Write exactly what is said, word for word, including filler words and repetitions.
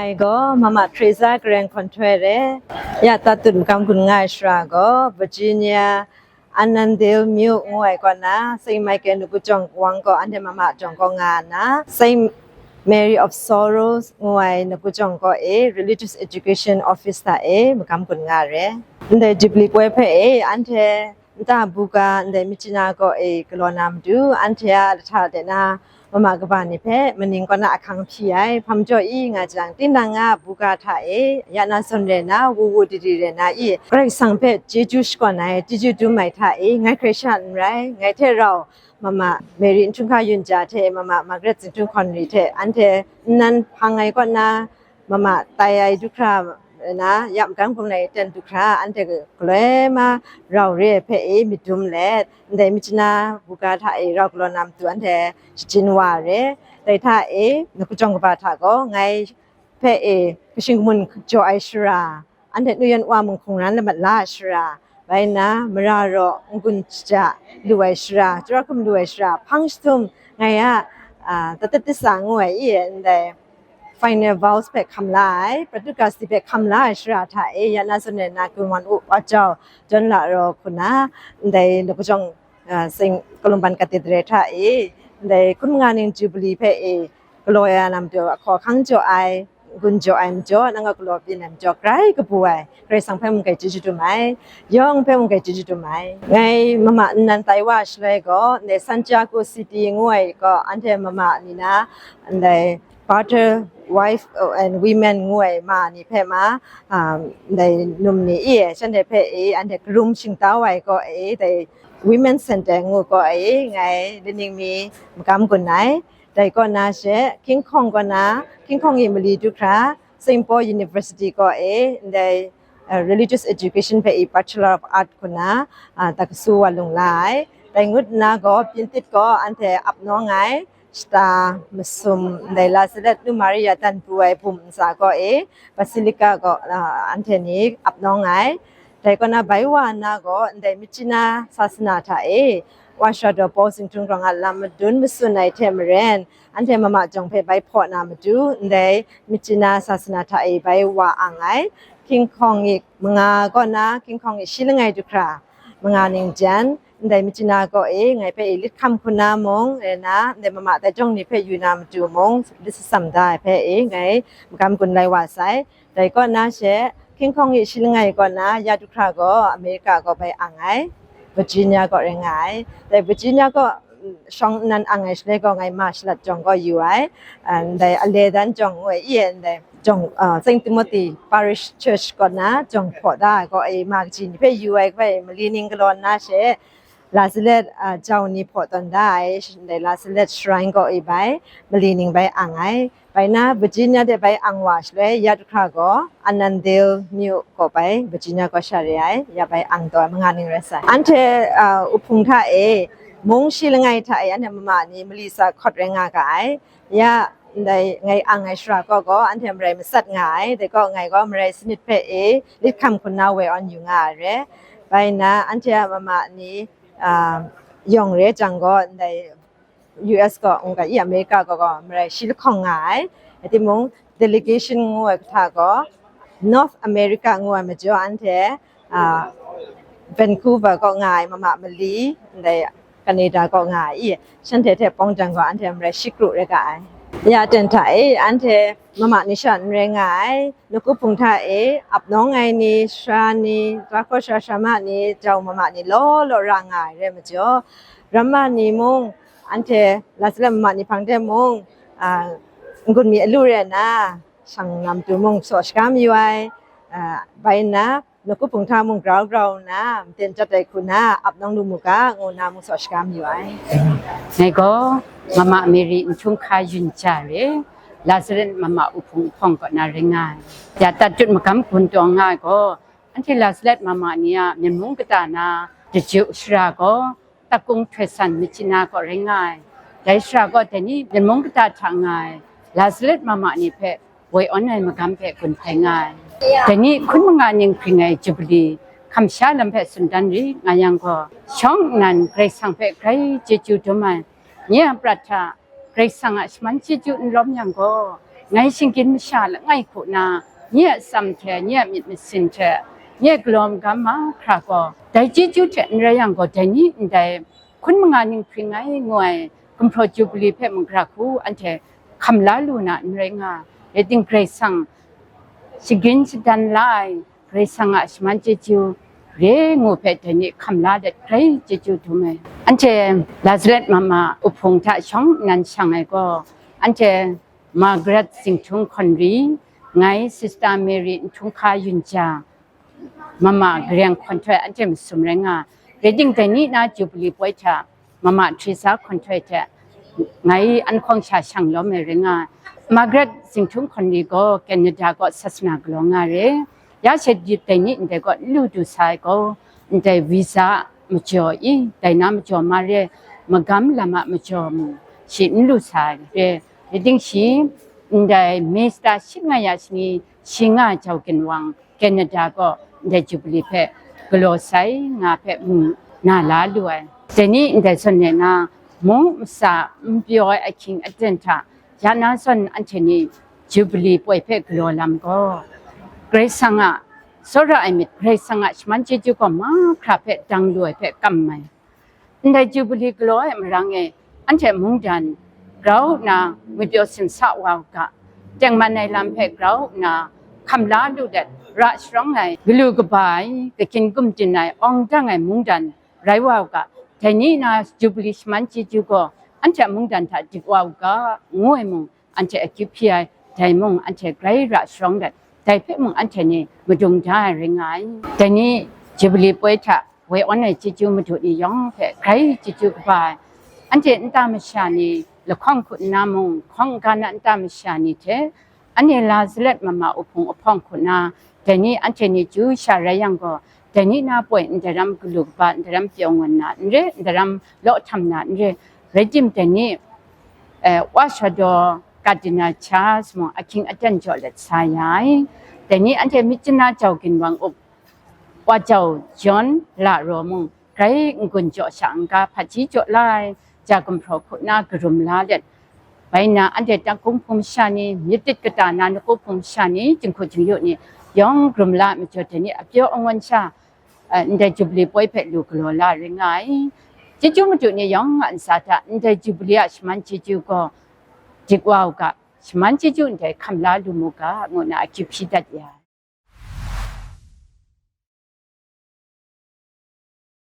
Ngai gaw Mama Teresa Gareng Hkawn Htoi re. Ya, Tatut Magam Gun Nga Ai Sara gaw Virginia Annandale Myu ngu ai kaw na, Saint Michael Nakujawng Wang gaw anhte Mama jawng kaw nga nna, Saint Mary of Sorrows ngu ai Nakujawng kaw e Religious Education Office hta e magam gun nga re. Ndai Jubilee poi hpe e anhte nta buga ndai Myitkyina kaw e galaw na matu, anhte a lahta de na Mama kaba ni hpe maning kaw na ahkang hpyi ai, hpa majaw i nga jang, tinang a buga hta e ya na zawn rai na, wu wu diri rai na i, Karai Kasang hpe chyeju shakawn ai, chyeju dum ai hta e, ngai hkrai sha n rai, ngai hte rau Mama Mary Nhtung Hka Yun Ja hte Mama Margaret Zingtung Hkawn Ri hte anhte nnan hpang ai kaw na, Mama tai ai du hkra na, ya magam gun ai ten du hkra, anhte galoi ma rau re ai hpe e myit dum let, ndai Myitkyina buga hta e rau galaw na matu anhte shajin wa re. Dai hta e, Nakujawng kaba hta gaw ngai hpe e kashing kamun jaw ai sara, anhte nuyen wa mung hkungran lamat la ai sara, bai nna mara raw n-gun shaja lu ai sara, chyawm hkum lu ai sara, hpang jahtum ngai a, a, Tatut Tisa ngu ai i e ndai final vows hpe hkam la ai, Pratyut Kasi hpe hkam la ai sara hta e ya na zawn rai na, Gun Wan U Wa Jau John La Raw hku na, ndai Nakujawng, a, Saint Columban Cathedral hta e, ndai hkun manga ning Jubilee hpe e galaw ya na matu ahkaw ahkang jaw ai, gun jaw ai majaw, nang a galaw byin ai majaw, grai kabu ai, Karai Kasang hpe mung grai chyeju dum ai, yawng hpe mung grai chyeju dum ai. Ngai Mama nnan tai wa shaloi gaw, ndai Santiago City ngu ai gaw, anhte Mama ni na, ndai Brother, Wife and Women ngu ai ma ni hpe ma, um, ndai num ni i, shanhte hpe e, anhte karum shingtau ai kaw e, dai Women Center ngu kaw e, ngai laning mi magam gun ai. Dai kaw na she, King Kong kaw na, King Kong i mali du hkra, Saint Paul University kaw e, ndai, uh, Religious Education hpe i Bachelor of Art hku na, uh, dakasu wa lung la ai. Dai ngut nna gaw, Pyintit gaw anhte ap nawng ai, shata masum, ndai Lazaret Nu Maria dan pru ai bum ntsa kaw e, Basilica gaw, uh, anhte ni ap nawng ai. Dai kaw na bai wa nna gaw, ndai Myitkyina sasana hta e, Wa Sara Daw Paul Zingtung Rawng a lam madun matsun ai hte maren, anhte Mama jawng hpe bai hpaw na matu, ndai Myitkyina sasana hta e bai wa ang ai. King Kong i manga kaw na, King Kong i shi langai du hkra, manga ning jan, ndai Myitkyina kaw e, ngai hpe i lit hkam hku na mung, rai na, ndai Mama tai jawng ni hpe yu na matu mung, lit shatsam da ai hpe e, ngai magam gun lai wa sai. Dai kaw na she, King Kong i shi langai kaw na, ya du hkra gaw, America kaw bai ang ai, Virginia kaw rai nga ai. Dai Virginia kaw, mm, shawng nnan ang ai shaloi gaw, ngai ma shalat jawng gaw yu ai. Ah, ndai ale dan jawng ngu ai, i e ndai jawng, ah, Saint Timothy Parish Church kaw na jawng hpaw da ai gaw, e ma kaji ni hpe yu ai, bai mali ning galaw nna she, Lazaret, ah, jau ni hpaw tawn da ai, ndai Lazaret Shrine kaw e bai, mali ning bai ang ai. Bai na, Virginia de bai ang wa shaloi, ya du hkra gaw, Annandale Myu kaw bai, Virginia kaw sha re ai, ya bai ang taw ai, manga ning rai sai. Anhte, ah, Uhpung hta e, mung shi langai hta e, anhte Mama ni mali sa hkawt rai nga ga ai. Ya, ndai ngai ang ai shara kaw gaw, anhte marai matsat nga ai, dai kaw ngai gaw marai sanit hpe e, lit hkam hku na woi awn yu nga ai re. Bai na, anhte a Mama ni, ah, yawng re jang gaw, ndai U S kaw, n ga i America kaw gaw, marai shi lahkawng nga ai. Rai timung, delegation ngu ai hta gaw, North America ngu ai majaw, anhte, ah, Vancouver kaw nga ai Mama mali, ndai Canada kaw nga ai i, shanhte hte pawng jang gaw, anhte marai shi kru rai ga ai. Ya ten hta e, anhte Mama ni sha n rai nga ai, Nakupung hta e, ap nawng ai ni, sara ni, tara hkaw sara sara ma ni, jau Mama ni law law ra nga ai rai majaw, ramma ni mung, anhte Lazaret Mama ni hpang de mung, a, n-gun mi alu re nna, shang na matu mung tsaw shaga mayu ai, a, bai nna, Nakupung hta mung grau grau nna, maten jat ai hku na, ap nawng lu mu ga, ngu nna mung tsaw shaga mayu ai. Ngai gaw, Mama Mary Nhtung Hka Yun Ja re, Lazaret Mama Uhpung Uhpawng kaw na rai nga ai. Ya Tatut Magam Gun Taw nga ai gaw, anhte Lazaret Mama ni a Myen mung kata na, Daju Sara gaw, Takung Htoi San Myitkyina kaw rai nga ai. Dai sara gaw dai ni Myen mung kata hta nga ai, Lazaret Mama ni hpe woi awn ai magam hpe gun hpai nga ai. Dai ni hkun manga ning hpring ai Jubili, hkam sha lam hpe tsun dan ri nga yang gaw, shawng nnan Karai Kasang hpe grai chyeju dum ai, nye a prat hta Karai Kasang a shaman chyeju n lawm yang gaw, Ngai shinggyim masha langai hku na, nye a atsam hte, nye a myit masin hte, nye a galaw magam mahkra gaw, dai chyeju hte n rai yang gaw, dai ni ndai hkun manga ninghpring ai ngu ai gumhpraw Jubili hpe mung gara hku anhte hkam la lu na n rai nga, rai ting Karai Kasang shagrin shadan la ai, Karai Kasang a shaman chyeju re ngu hpe dai ni hkam la let grai chyeju dum ai. Anhte Lazaret mama uhpung hta shawng nnan shang ai gaw, anhte Margaret Zingtung Hkawnri, ngai Sister Mary Nhtunghka Yunja, mama gareng hkawn htoi anhte masum rai nga, rai ting dai ni na Jubili poi hta mama Teresa hkawn htoi hte ngai an hkawng sha shang lawm ai rai nga. Margaret Zingtung Hkawnri gaw Canada gaw sasana galaw nga re. Ya she dip dai ni ndai gaw n lu du sa ai gaw, ndai visa majaw i, dai na majaw ma re, magam lam a majaw mung shi n lu sa ai re. Rai ting shi, ndai May shata shi nga ya shani shi nga jau ginwang, Canada gaw ndai Jubili hpe galaw sai nga hpe mu na la lu ai. Dai ni ndai zawn e na, mung masa n pyaw ai ahkying aten hta ya na zawn anhte ni Jubili poi hpe galaw lam gaw, Karai Kasang a tsawra ai myit, Karai Kasang a shaman chyeju gaw mahkra hpe dang lu ai hpe kam ai. Ndai Jubili galaw ai marang e, anhte mungdan grau nna ngwi pyaw sin sa wa u ga, tengman ai lam hpe grau nna hkam la lu let, ra sharawng ai, galu kaba ai, kakin gumdin ai, awng dang ai mungdan rai wa u ga, dai ni na Jubili shaman chyeju gaw anhte a mungdan hta dik wa u ga, ngu ai mung, anhte akyu hpyi ai, dai mung anhte grai ra sharawng let, dai hpe mung anhte ni madung da ai rai nga ai. Dai ni Jubili poi hta woi awn ai chyeju madu ni yawng hpe grai chyeju kaba ai. Anhte nta masha ni lahkawng hku nna mung, hkawng n-ga na nta masha ni hte, anhte Lazaret mama uhpung ahpawng hku nna, dai ni anhte ni chyu sha rai yang gaw, dai ni na poi ndaram galu kaba, ndaram pyaw ngun na n re, ndaram law htam na n re, rai tim dai ni, eh, Wa Shadaw Cardinal Charles mung ahkying aten jaw let sa ya ai. Dai ni anhte Myitkyina jau ginwang up Wa Jau John Laraw mung grai n-gun jaw sha n-ga hpaji jaw la ai, ja gumhpraw hku na karum la let, bai nna anhte Takung hpung masha ni, myit tit kata na Naku hpung masha ni, jinghku jingyu ni yawng karum la ai majaw, dai ni apyaw angwan sha, eh, ndai Jubili poi hpe lu galaw la rai nga ai. Chyeju madu ni yawng a ntsa hta ndai Jubili a shaman chyeju gaw dik wa u ga, shaman chyeju ndai hkam la lu mu ga, ngu nna akyu hpyi dat ya.